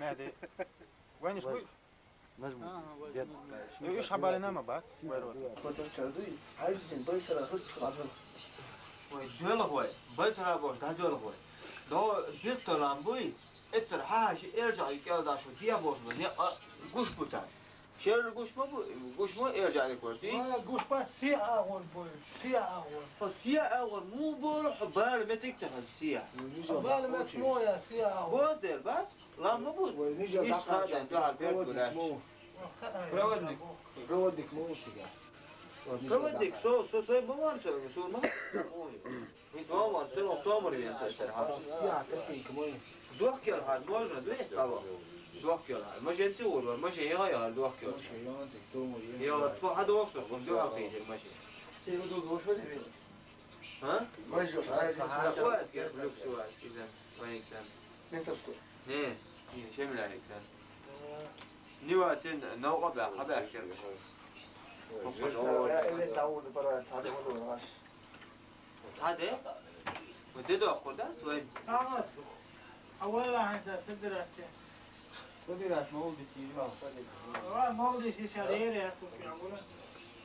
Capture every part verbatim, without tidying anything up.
Маьде. Вайнаш буй? Нажму. Ага, вай, дед. Нажму. Э, уж хьабалина ма бац, вай рот. Квартал чардуй, хьайзин байсара хӀуд чуладур. Вай, дуьлгӀой, байсара бош, дӀадуьлгӀой. До бирталан буй, эцар хьахьаши эржа кӀелдашо дия бош, вай, некъа гуш буцар. Шер гуш ма бу, гуш мо эржа кварти? Ва гуш бац, сия агӀор буй, сия агӀор. Хо сия агӀор му болу, хо бал метик чахал сия. Бал мет мо я, сия агӀор. Боздер бац? Ламма бу. Вай, нижа ис дакъа хажан ча, жагьар берд проводник гулач. Мо. Проводник. Проводник мо чига. Проводник, со, со, со, бавар, со, со, ма. Ин со, вар, со, со, мар, вен, со, со, ха. Сия, тапинг, мой. Дохкел, ха, можно, дуй, кого? Дохкел, ха. Машин ци ур, машин, я, я, дохкел. Машин, я, ты, кто, мой, я. Я, вот, по, а дохкел, что, что, дохкел, машин. Ты его долго ушёл, или? А? Мой жёг, а? Какой аскер, люкс, аскер, да, мой экзамен. Ментовской. Не, не, чем ляйксан. Нива сен навгӀа баьхьа баьхкерча. Жертва, я или таун пара цхьа де валу раш. Цхьа де? Вот де дохкур, да? Твой. Ага. А валла хӀанз собирать. Собирать, молодец, Ирма. Ва, молодец, сейчас, я, я, тут я, валла.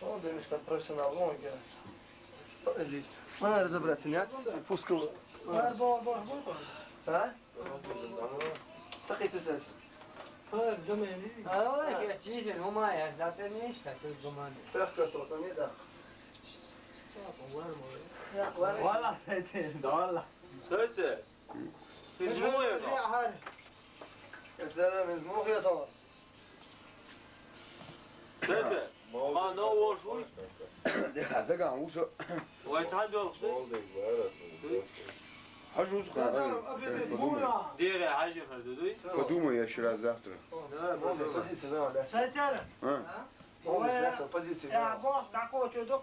Он, да, видишь, там профессионал, он, я. Смотри, разобрать, нет? Пускал. Бар, бар, бар, бар. А? Сакъи тусар. Пар замени. Ава, я чизен, ума, я, зате нешта, ты гуман. Пехка то, то не да. Вала, сайте, да, вала. Сайте. Ты жму я. Эсера, без мух я то. Теза. Ха, но вош вуй? Даган вуш. Вай цхьан доьлхуш дуй? Хьажус ха. Дере хьажи хар ду дуй? Подумай, я ещё раз завтра. Да, подумай. Позиция, да, да. Сайтяра. А? Полностью, да, позиция, да. Я бог такой чудо.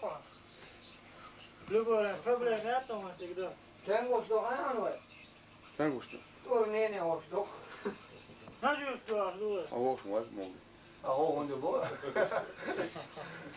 Любой проблема, я там всегда. Чен вош дохаян вай? Сен гуш ду? Тур нене вош дох. Хьажи уж дуаш дуй? А вош ваз мугу. А вош вундур бу?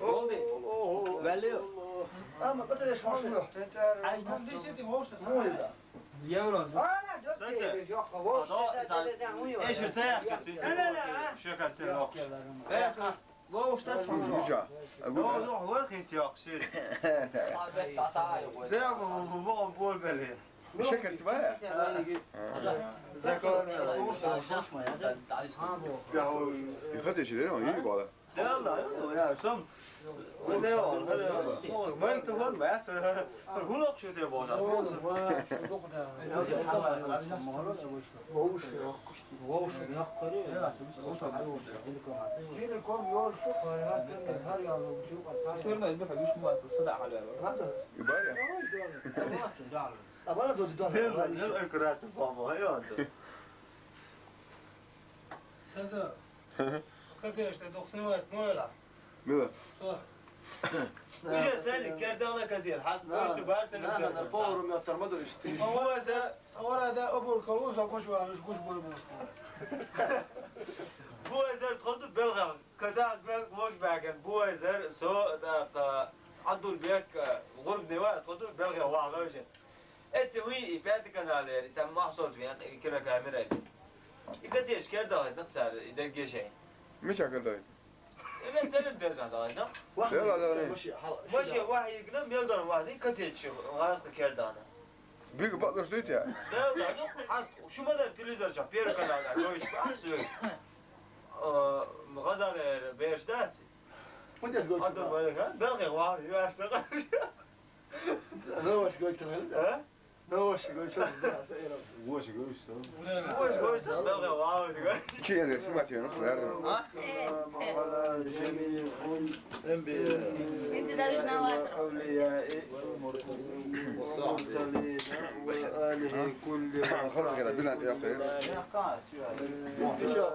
Oldu. Belli yok. Ama bu da resmi yok. Ay, bu dişi değil, olsun. Ne oldu? Yavrum. Ana, dört Sen de. Yok, olsun. Adam, sen, eşit sen yaptın. Ana, ana. Şu kadar sen yok. Yok, yok. Yok, yok. Yox, yox, var heç yaxşı. Deyəm, bu, bu, bu, bu, belə. Şəkərçi var ya? Hə. Zəkər. Yox, yox, yox. Ya, o Yox, heç elə, o yeni bağlı. Deyirlər, yox, ya, sən, o nə var, nə var? Mən telefon, mən, sən, bu yox, şey, deyir, bu adam. Yox, yox, yox, yox. Boş yox. Boş yox, qırı. Telekom yol şu, hayatın her yanı ucu. Görmedin mi? Üç numara fırsat da haber var. Hadi. İbare. Bana da dön. Sen de, sen de. Sen de işte doksan var, ne öyle? Mı? Sor. Güzel, sen Kerdana kazıyın. Has, ne? Boştu, var senin. Ne? Forum yatırma da işte. Bu ise Orada öbür kavuza koç varmış, kuş boyu boyu. Bu ezer txotu belga, kada bel boş bagen. Bu ezer so da ka Abdul Bek, e, gurb ne var, txotu belga wahla öşen. Etse wi i pet kanaler, tam mahsot wi, kira kamera. İka seç kerda, nasar, ide geçe. Meşa kerda. Evet, senin tezan da, ne? Wah, Yalla, yalla. Başı, ha, Başı, şey, wah, yigna, meldan, wah, ne, kaset, şey, gaz, kerdana. Bir kapat, nasıl ya? Ne, ne, ne? Has, şu kadar televizor çap, bir kanalda, böyle şey, has, böyle. Ee, Gazali Beşiktaş. Bu ne, böyle Adam şey? Var ya, belki var, üniversite. Ne var, şey, böyle? He? Ne hoş, görüşürüz. Hoş, görüşürüz. Hoş, hoş, belki var, hoş, görüşürüz. İki yerde, siz bakıyorsunuz, nerede? Ha? Enbiya. Enbiya. Enbiya. Evliya. Ve sahbihi. Ve alihi kulli. Tamam, خلص كده، بلال يا أخي. Yok, yok.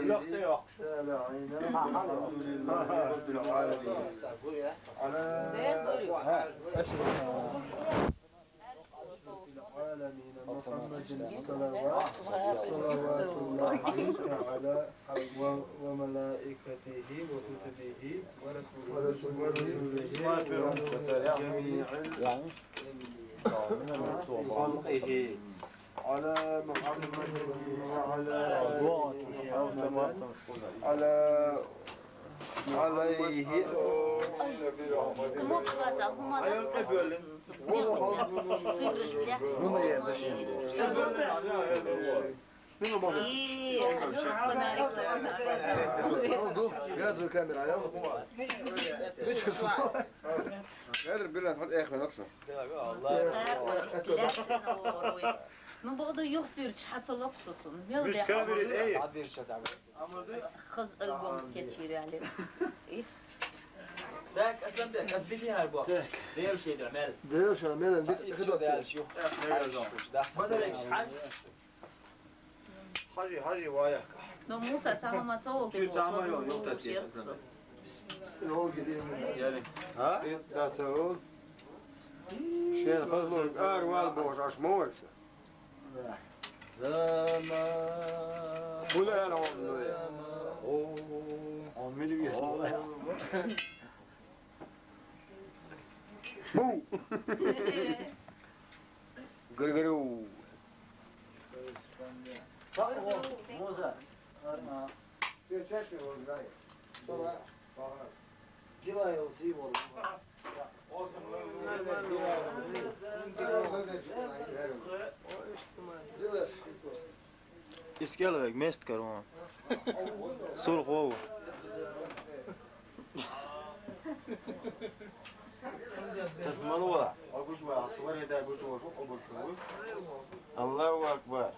Yok, yok. الحمد لله رب العالمين. على العالمين محمد صلوات، صلوات الله عليه وعلى و-، وملائكته وكتبه ورسله وجميع خلقه. على محمد وعلى آل محمد. على، عليه. Bunu yerleşelim. Ne oldu? Biraz da kameraya. Ne çıkıyorsun? Nedir, Bülent, hadi ehven, nasıl? Ну, буду юхсир чхацалок тусун. Мел Мишка бе. Берет, эй. Хыз ылгом кечире алем. Так, Асланбек, Асланбек не арбо. Так. Дел шейдер, мел. Дел шейдер, мел. Бит, хидо дел шейдер. Бадарек шхан. Хажи, хажи, ваяка. Ну, Муса, цхьа хӀама ца волу. Чуьра цхьа хӀама йолу, юхатӀа деза аса. Йолу гидийна. Яри. А? Да, ца волу. Шен хазло ара вала бохуш, аш ма вара сан. Да. Заман. Хьуна ара хьуна, ну, я? Заман. О. Хьуна мила веза? О. Бу! Гар-гару! Муза. Арма. Гила йолчи волу. Искал вег мест карон. Сурхов. Тасманула. Аллаху акбар.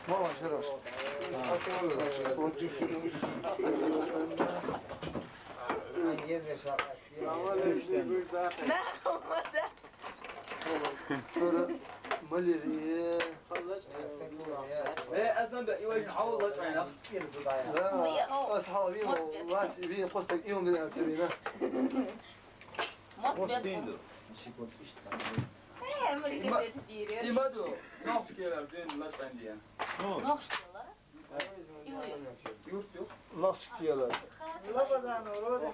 Молодец, хорош. Вот и всё. Молодец, да. Ма лири. Э, азан бе, и вайна хьал лачайна. Да, ас хьал вин, вац, вин, хостаг, и он дина царина. Э, Америка шети дире. И ма ду, нохчкелар дин лачайна. Нохчкелар? И вай. Юрт, юрт. Нохчкелар. Лабадан, вроде.